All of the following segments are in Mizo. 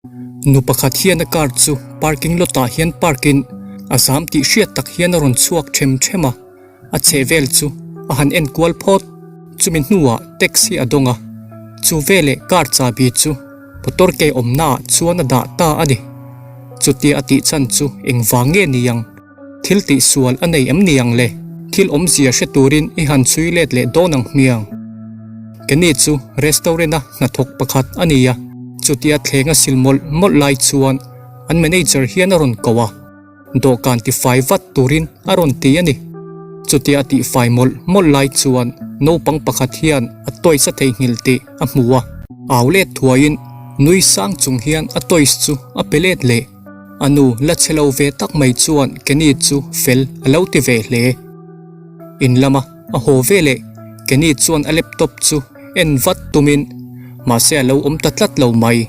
Nu pakhat hian a car chu parking lot ah hian park in a zam tih hriat tak hian a rawn chhuak them them a, a chheh vel chu a han en kual phawt. Chumi hnuah taxi a dawng a, chu veleh car chahbi chu motor ke awmna ah chuan a dah ta a ni. Chutia a tih chhan chu engvang nge ni ang? Thil tih sual a nei em ni ang le? Thil awmzia hre turin i han chhui let leh dawn ang hmiang. Kenny chu restaurant-a hnathawk pakhat a ni a, chutia thleng a sil mawlh mawlh lai chuan an manager hian a rawn ko a, dawhkan tifai vat turin a rawn ti a ni. Chutia a tihfai mawlh mawlh lai chuan naupang pakhat hian a toys a theihnghilh tih a hmu a, au let thuaiin nui sang chung hian a toys chu a pe let leh. A nu la chhe lo ve tak mai chuan Kenny chu fel a lo ti ve hle. In lama a haw ve leh Kenny chuan a laptop chu en vat tumin mahse a lo awm ta tlat lo mai.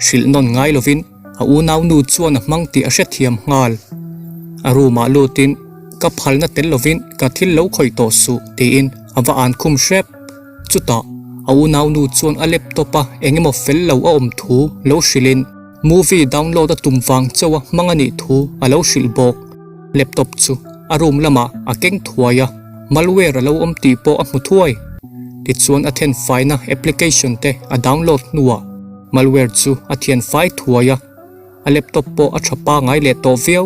Hrilh nawn ngai lovin a unau nu chuan a hmang tih a hrethiam nghal. A room ah lutin ka phalna tel lovin ka thil lo khawih tawh suh tiin a va an khum hrep. Chutah a unau nu chuan a laptop a eng emaw fel lo a awm thu lo hrilhin Movie download a tum vang chauh a hmang a nih thu a lo hrilh bawk. Laptop chu a room lamah a keng thuai a, malware a lo awm tih pawh a hmu thuai. Tichuan a then faina application te a download hnuah malware chu a thian fai thuai a, a laptop pawh a tha pangai leh tawh viau.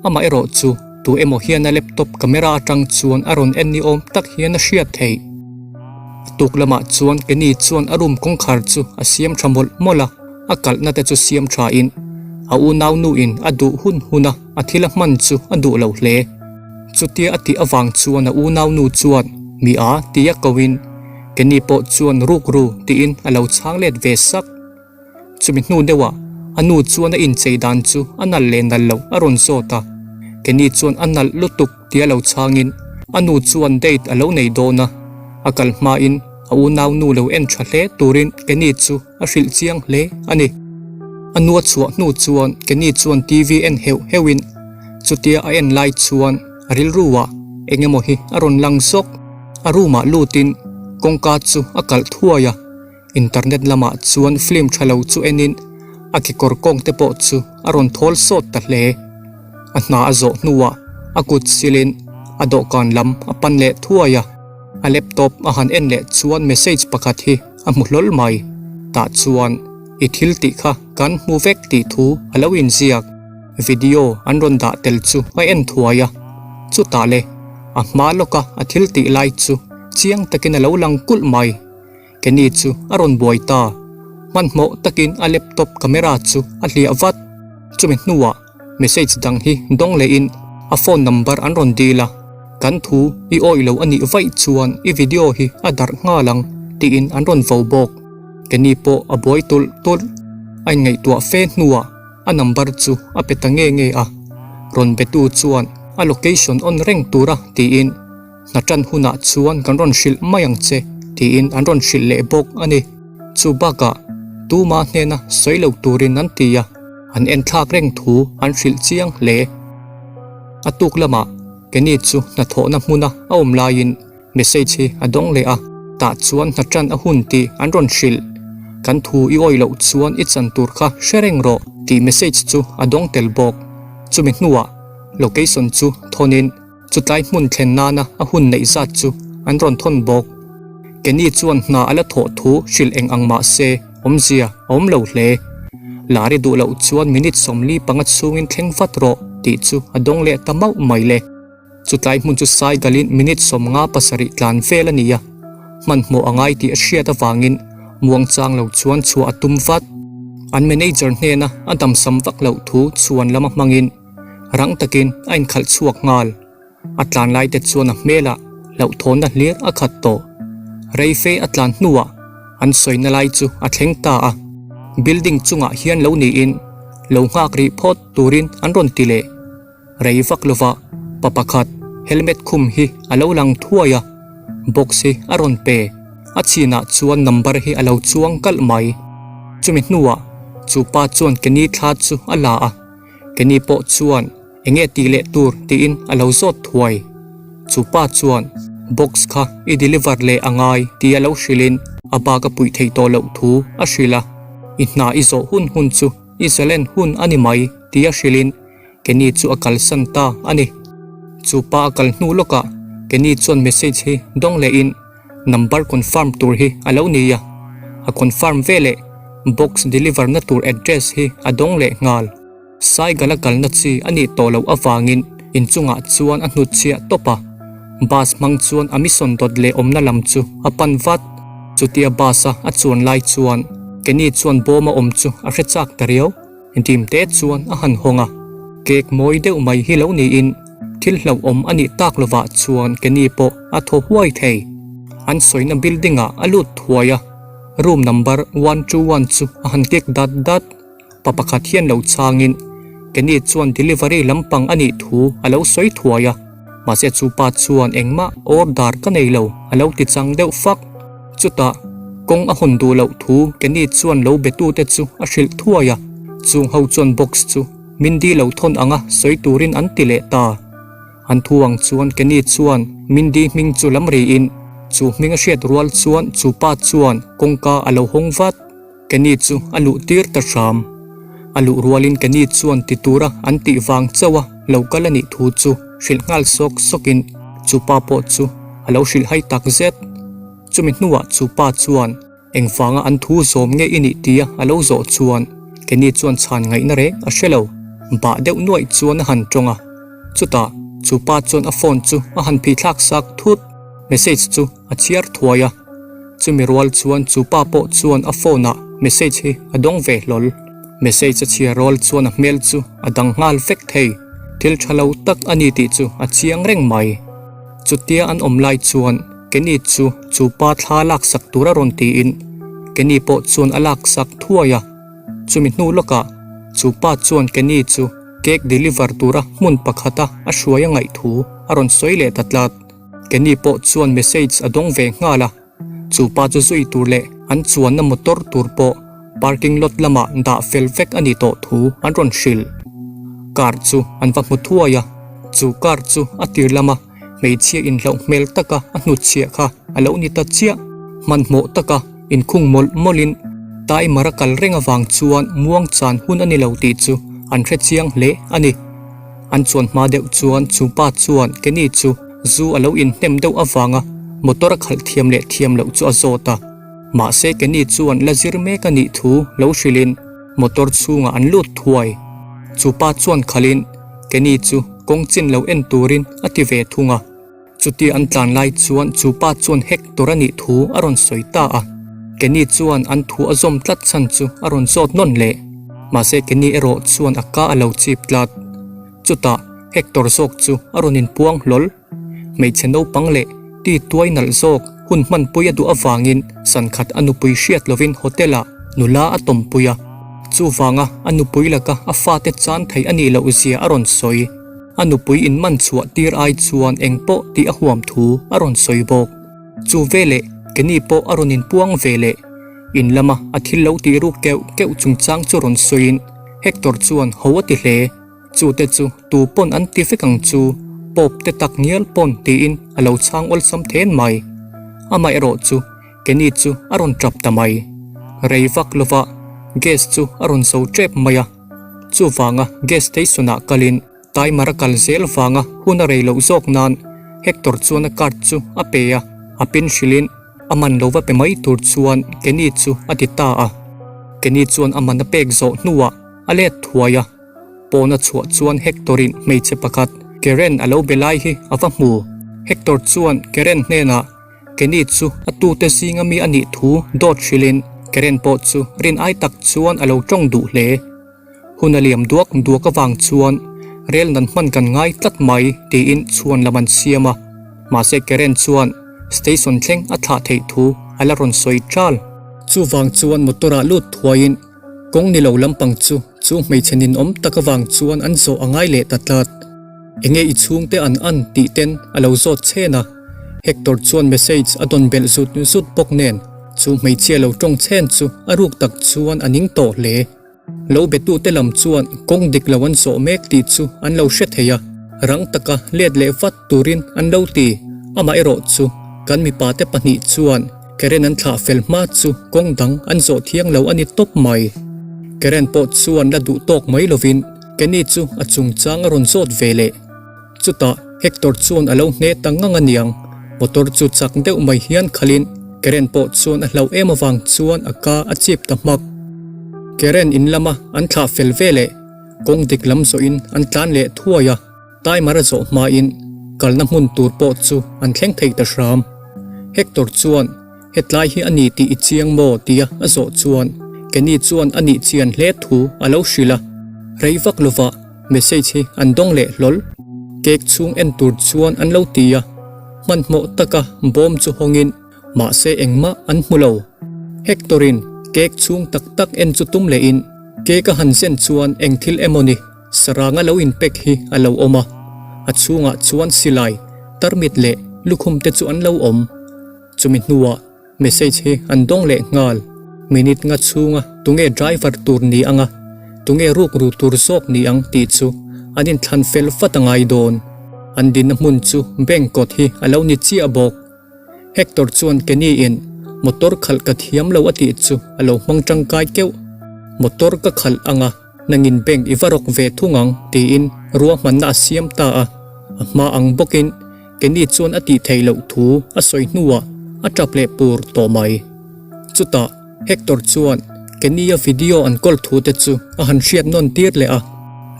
Amaherawh chu tu emaw hian a laptop camera atang chuan a rawn en ni awm tak hian a hriat theih. A tuk lamah chuan Kenny chuan a room kawngkhar chu a siam tha mawlh mawlh a. A kalhna te chu siam tha in a unau nu in a duh hun hun a, a thil a hman chu a duh lo hle. Chutia a tih avang chuan a unau nu chuan mi a tia ko in Kenny pawh chuan ruk ru tiin a lo chhang let ve sak. Chumi hnu deuh ah a nu chuan a inchei dan chu a nalh leh nalh loh a rawn zawt a, Kenny chuan a nalh lutuk tia lo chhang in a nu chuan date a lo nei dawn a, a kal hma in a unau nu lo en tha hle turin Kenny chu a hrilh chiang hle a ni. A nu a chhuah hnu chuan Kenny chuan TV en heuh heuh in chutia a en lai chuan a rilru ah eng emaw hi a rawn lang zawk. A room ah lut in kawngka chu a kalh thuai a, internet lamah chuan film tha lo chu en in a kekawr kawng te pawh chu a rawn thawl sawt ta hle. A hna a zawh hnuah a kut sil in a dawhkan lam a pan leh thuai a, a laptop a han en leh chuan message pakhat hi a hmu hlawl mai. Tah chuan i thil tih kha kan hmu vek tih thu a lo inziak. Video an rawn dah tel chu a en thuai a, chutah le a hma lawka a thil tih lai chu chiang takin a lo lang kulh mai. Kenny chu a rawn buai ta. Hmanhmawh takin a laptop camera chu a hliah vat. Chumi hnuah message dang hi dawng lehin a phone number an rawn dil a, Kan thu i awih lo a nih vaih chuan i video hi a darh nghal ang tiin an rawn vo bawk. Kenny pawh a buai tulh tulh. A inngaihtuah fe hnuah a number chu a pe ta nge nge a. Rawn betu chuan a location on reng tura tiin Hna tan hunah chuan kan rawn hrilh mai ang che tiin an rawn hrilh leh bawk a ni. Chu bakah tuma hnena sawi lo turin an ti a, an enthlak reng thu an hrilh chiang hle. A tuk lamah Kenny chu hnathawhna hmuna a awm laiin message hi a dawng leh a, tah chuan hna tan a hun tih an rawn hrilh. Kan thu i awih loh chuan i chan tur kha hre reng rawh tih message chu a dawng tel bawk. Chumi hnuah location chu thawnin. Chutlai hmun thlen nana a hun neih zat chu an rawn thawn bawk. Kenny chuan hna a la thawh thu hrilh eng ang mah se awmzia a awm lo hle. Lari duh loh chuan minute 45 chhungin thleng vat rawh tih chu a dawng leh ta mauh mai le. Chutlai hmun chu saigalin minute 57 tlan vel a ni a, hmanhmawh a ngai tih a hriat avangin muangchang lo chuan chhuah a tum vat. An manager hnena a damsam vak loh thu chhuan lama hmangin Rang takin a inkhalh chhuak nghal. A tlan lai te chuan a hmelah hlauhthawnna hlir a khat tawh. Rei fe a tlan hnuah an sawina lai chu a thleng ta a. Building chungah hian lo niin lo nghak rih phawt turin an rawn ti leh. Rei vak lovah pa pakhat helmet khum hi a lo lang thuai a, box hi a rawn pe. A chinah chuan number hi a lo chuang kalh mai. Chumi hnuah chu pa chuan Kenny thla chu a la a. Kenny pawh chuan enge tih leh tur tiin a lo zawt thuai. Chu pa chuan box kha i deliver leh a ngai tih a lo hrilhin a bag a puih theih tawh loh thu a hrilh a, i hna i zawh hun hun chu. I zalen hun a ni mai, tia hrilhin Kenny chu a kalsan ta a ni. Chu pa a kal hnu lawkah Kenny chuan message hi dawng lehin number confirm tur hi a lo ni a, a confirm veleh box deliver na tur address hi a dawng leh nghal. Saigala kalna chi a nih tawh loh avangin inchungah chuan a hnutchhiah tawp a, bus hmang chuan a mission dawt leh awmna lam chu a pan vat. Chutia bus a a chuan lai chuan Kenny chuan bawm a awm chu a hre chak ta riau. Dim te chuan a han hawng a, cake mawi deuh mai hi lo niin thil hlauhawm a nih tak lovah chuan Kenny pawh a thaw huai thei. An sawina building ah a lut thuai a, room number 121 chu a han kek dat dat. Pa pakhat hian lo changin Kenny chuan delivery lampang a nih thu a lo sawi thuai a, mahse chu pa chuan engmah order ka nei lo a lo ti chang deuh fak. Chutah kawng a hawn duh loh thu Kenny chuan lo betute chu a hrilh thuai a, chung ho chuan box chu Mindy lo thawn anga sawi turin an ti leh ta. An thu ang chuan Kenny chuan Mindy hming chu lam riin chu hming a hriat rual chuan chu pa chuan kawngka a lo hawng vat. Kenny chu a luh tir ta hram. A luh rualin Kenny chuan ti tura an tih vang chauh a lo kal a nih thu chu hrilh nghal sawk sawkin chu pa pawh chu a lo hrilh hai tak zet. Chumi hnuah chu pa chuan engvanga an thu zawm nge i nih tia a lo zawh chuan Kenny chuan chhan ngaihna reng a hre lo. Bah deuh nuaih chuan a han tawng a. Chutah chu pa chuan a phone chu a han phih thlak sak thut. Message chu a chhiar thuai a. Chumi rual chuan chu pa pawh chuan a phone ah message hi a dawng ve hlawl. Message a chhiar rual chuan a hmel chu a dang nghal vek thei. Thil tha lo tak a ni tih chu a chiang reng mai. Chutia an awm lai chuan Kenny chu chu pa thla laksak tur a rawn tiin Kenny pawh chuan a laksak thuai a. Chumi hnu lawkah chu pa chuan Kenny chu cake deliver tura hmun pakhata a hruai a ngaih thu a rawn sawi leh ta tlat. Kenny pawh chuan message a dawng ve nghal a, chu pa chu zui tur leh an chuanna motor tur pawh parking lot lamah dah fel vek a nih tawh thu an rawn hrilh. Car chu an va hmu thuai a, chu car chu a tir lama hmeichhia inhlauh hmel taka a hnutchhiah kha a lo ni ta chiah. Hmanhmawh taka inkhung mawlh mawlhin timer a kal reng avang chuan muang chan hun a ni lo tih chu an hre chiang hle a ni. An chuan hma deuh chuan chu pa chuan Kenny chu zu a lo inhnem deuh avanga motor a khalh thiam leh thiam loh chu a zawt a. Mahse Kenny chuan la zir mek a nih thu lo hrilhin motor chhungah an lut thuai. Chu pa chuan khalhin Kenny chu kawng chin lo en turin a ti ve thung a. Chutia an tlan lai chuan chu pa chuan Hector a nih thu a rawn sawi ta a. Kenny chuan an thu a zawm tlat chhan chu a rawn zawt nawn leh. Mahse Kenny erawh chuan a ka a lo chip tlat. Chutah Hector zawk chu a rawn inpuang hlawl. Hmeichhe naupang leh ti tuai nalh zawk hun hmanpui a duh avangin sankhat a nupui hriat lovin hotel ah nula a tawmpui a. Chuvanga a nupui laka a fate chan theih a nih loh zia a rawn sawi. A nupui in man chhuah tir ai chuan eng pawh tih a huam thu a rawn sawi bawk. Chu veleh Kenny pawh a rawn inpuang ve leh. In lama a thil lo tih ruk keuh keuh chungchang chu rawn sawiin Hector chuan ho a ti hle. Chu te chu tu pawn an ti vek ang chu, pawp te tak ngial pawn tiin a lo chhang awlsam then mai. Amaherawh chu Kenny chu a rawn tap ta mai. Rei vak lova gas chu a rawn zo tep mai a. Chuvanga gas station ah kalin timer a kal zel vanga hun a rei loh zawk nan Hector chuan a card chu a pe a, a pin hrilhin a man lo va pe mai tur chuan Kenny chu a ti ta a. Kenny chuan a man a pek zawh hnuah a let thuai a, pawn a chhuah chuan Hector in hmeichhe pakhat Karen a lo be lai hi a va hmu. Hector chuan Karen hnenah Kenny chu a tute zinga mi a nih thu dawt hrilhin Karen pawh chu rin ai tak chuan a lo tawng duh hle. Hun a liam duak duak avang chuan rel nan hman kan ngai tlat mai tiin chhuan lam an siam a. Mahse Karen chuan station thleng a thlah theih thu a la rawn sawi ṭal. Chuvang chuan motor ah lut thuaiin kawng ni lo lampang chu chu hmeichhe ninawm tak avang chuan an zawh a ngai leh ta tlat. Enge i chhungte an an tih ten a lo zawt chhen a, Hector chuan message a dawn belh zut zut bawk nen chu hmeichhia lo tawng chhen chu a ruk tak chuan a ning tawh hle. Lo betute lam chuan kawng dik lo an zawh mek tih chu an lo hre thei a, rang taka let leh vat turin an lo ti. Amaherawh chu kan mipate pahnih chuan Karen an thlah fel hma chu kawng dang an zawh thiang lo a ni tawp mai. Karen pawh chuan la duh tawk mai lovin Kenny chu a chungchang a rawn zawt ve leh. Chutah Hector chuan a lo hne ta ngang a niang, motor chu chak deuh mai hian khalhin Karen pawh chuan a hlauh em avang chuan a ka a chip ta hmak. Karen in lama an thlah fel ve leh kawng dik lam zawhin an tlan leh thuai a. Timer a zawh hmain kalna hmun tur pawh chu an thleng thei ta hram. Hector chuan hetlai hi a ni tih i chiang maw tia a zawh chuan Kenny chuan a nih chian hle thu a lo hrilh a. Rei vak lovah message hi an dawng leh hlawl. Cake chhung en tur chuan an lo ti a, hmanhmawh taka bawm chu hawngin Mahse engmah an hmu lo. Hector-in cake chhung tak tak en chu tum lehin cake a han zen chuan eng thil emaw ni saranga lo inpek hi a lo awm a, a chhungah chuan silai, tarmit leh lukhum te chu an lo awm. Chumi hnuah message hi an dawng leh nghal. Minute nga chhunga tunge driver tur ni anga tunge rukru tur zawk ni ang tih chu an inthlan fel vat a ngai dawn. An dinna hmun chu bank kawt hi a lo ni chiah bawk. Hector chuan Kenny-in motor khalh ka thiam lo a tih chu a lo hmang tangkai keuh. Motor ka khalh anga nangin bank i va rawk ve thung ang tiin ruahmanna a siam ta a. A hma ang bawkin Kenny chuan a tih theih loh thu a sawi hnuah a tap leh pur tawh mai. Chutah Hector chuan Kenny-a video an kawl thu te chu a han hriat nawn tir leh a,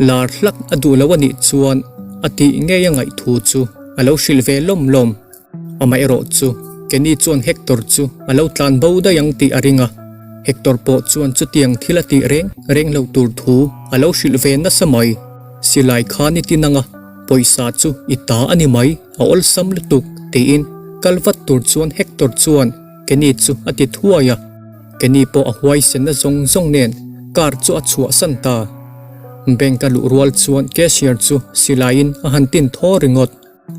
lar hlak a duh lo a nih chuan a tih ngei a ngaih thu chu a lo hrilh ve lawm lawm. Amaherawh chu Kenny chuan Hector chu a lo tlan bo daih ang tih a ring a, Hector pawh chuan chutiang thil a tih reng reng loh tur thu a lo hrilh ve nasa mai. Silai kha ni tin anga pawisa chu i ta a ni mai, a awlsam lutuk tiin kal vat tur chuan Hector chuan Kenny chu a ti thuai a. Kenny pawh a huaisenna zawng zawng nen car chu a chhuahsan ta. Bank a luh rual chuan cashier chu silaiin a han tin thaw ringawt.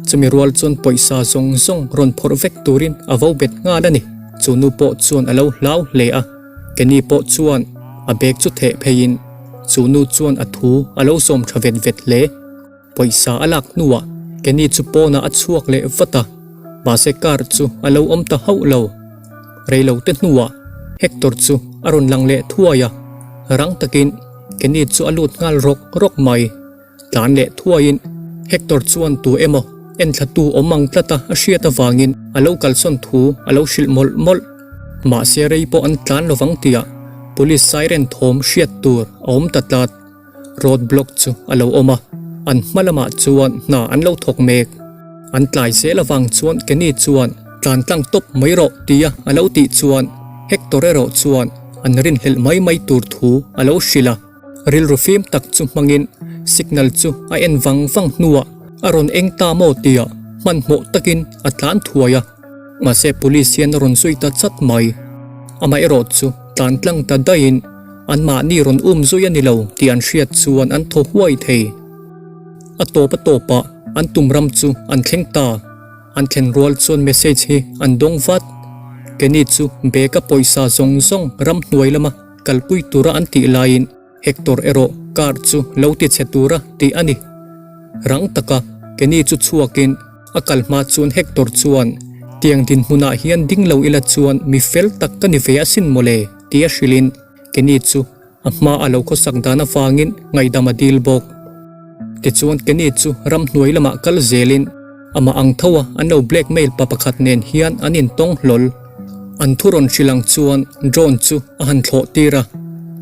Chumi rual chuan pawisa zawng zawng rawn phawrh vek turin a vo bet nghal a ni. Chu nu pawh chuan a lo hlau hle a, Kenny pawh chuan a bag chu theh pheiin chu nu chuan a thu a lo sawm tha vet vet hle. Pawisa a lak hnuah Kenny chu pawnah a chhuak leh vat a, mahse car chu a lo awm ta hauh lo. Reilote hnuah Hector chu a rawn lang leh thuai a, rang takin Kenny chu a lut nghal rawk rawk mai. Tlan leh thuaiin Hector chuan tu emaw enthlatu awm ang tlata a hriat avangin a lo kalsawn thu a lo hrilh mawlh mawlh. Mahse rei pawh an tlan lovang tihah police siren thawm hriat tur a awm ta tlat. Road block chu a lo awm a, an hma lamah chuan hna an lo thawk mek. An tlai zel avang chuan Kenny chuan tlan tlang tawp mai rawh tia a lo tih chuan Hector erawh chuan an rinhlelh mai mai tur thu a lo hrilh a. Rilru fim tak chu hmangin signal chu a en vang vang hnuah a rawn eng ta maw tia hmanhmawh takin a tlan thuai a, mahse police hian a rawn zui ta chat mai. Amaherawh chu tlan tlang ta daihin anmahni rawn um zui a ni lo tih an hriat chuan an thaw huai thei. A tawp a tawpah an tum ram chu an thleng ta. An thlen rual chuan message hi an dawng vat. Kenny chu bag a pawisa zawng zawng ramhnuai lama kalpui tura an tih laiin Hector erawh car chu lo ti chhe tura tih a ni. Rang taka Kenny chu chhuakin a kal hma chuan Hector chuan tiang dinhmunah hian ding lo ila chuan mi fel tak ka ni ve asin mawle tia hrilhin Kenny chu a hma a lo khawsak dan avangin ngaihdam a dil bawk. Tichuan Kenny chu ramhnuai lamah kal zelin amah ang tho a an lo blackmail pa pakhat nen hian an intawng hlawl. An thu rawn hrilh ang chuan drone chu a han thlawh tir a,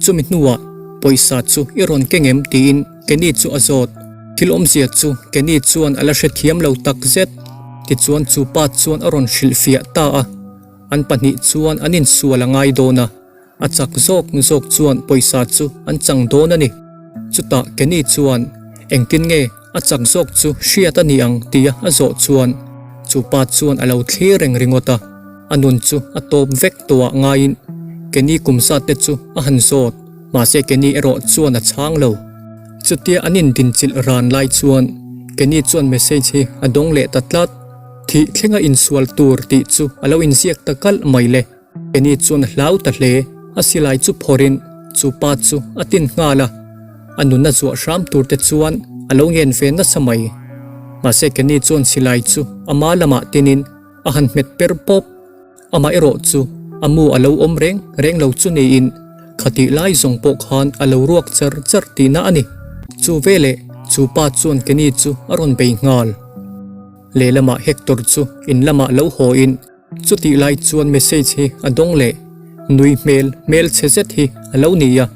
chumi hnuah pawisa chu i rawn keng em tiin Kenny chu a zawt. Thil awmzia chu Kenny chuan a la hrethiam lo takzet. Tichuan chu pa chuan a rawn hrilhfiah ta a, an pahnih chuan an insual a ngai dawn a. A chak zawk zawk chuan pawisa chu an chang dawn a ni. Chutah Kenny chuan, Engtin nge a chak zawk chu hriat a ni ang? tia a zawh chuan chu pa chuan a lo thlir reng ringawt a. A nun chu a tawp vek tawhah ngaiin Kenny kum zat te chu a han zawt, mahse Kenny erawh chuan a chhang lo. Chutia an indinchilh ran lai chuan Kenny chuan message hi a dawng leh ta tlat. Thih thlenga insual tur tih chu a lo inziak ta kalh mai le. Kenny chuan a hlau ta hle, a silai chu phawrhin chu pa chu a tin nghal a, a nunna zuah hram tur te chuan a lo ngen ve nasa mai. Mahse Kenny chuan silai chu ama lamah tinin a han hmet per pawp. Amah erawh chu a mu a lo awm reng reng lo chu niin. Khatih lai zawng pawh khan a lo ruak char char tihna a ni. Chu veleh chu pa chuan Kenny chu a rawn bei nghal. Lehlamah Hector chu in lamah lo haw in chutih lai chuan message hi a dawng leh nui hmel hmel chhe zet hi a lo ni a.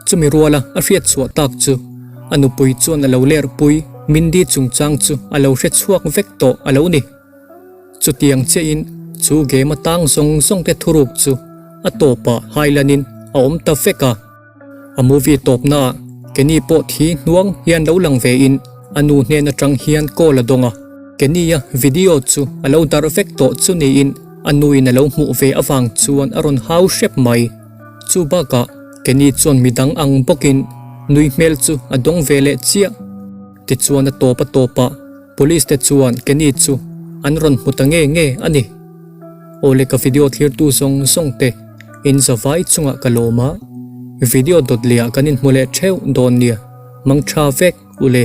Chumi ruala a hriat chhuah tak chu a nupui chuan a lo ler pui Mindy chungchang chu a lo hre chhuak vek tawh a lo ni. Chutiang chiahin chu game atang zawng zawng te thuruk chu a tawpah hailanin a awm ta vek a. A movie tawpnaah Kenny pawh thi hnuang hian lo lang vein a nu hnen atang hian call a dawng a. Kenny-a video chu a lo darh vek tawh chu niin a nuin a lo hmuh ve avang chuan a rawn hau hrep mai. Chu bakah Kenny chuan midang ang bawkin nui hmel chu a dawng ve leh chiah. Tichuan a tawp a tawpah Police te chuan Kenny chu an rawn hmu ta nge nge a ni. Awle ka video thlirtu zawng zawng te in zavai chungah ka lawm a, video dawt leh ah kan inhmu leh theuh dawn nia, mang tha vek ule.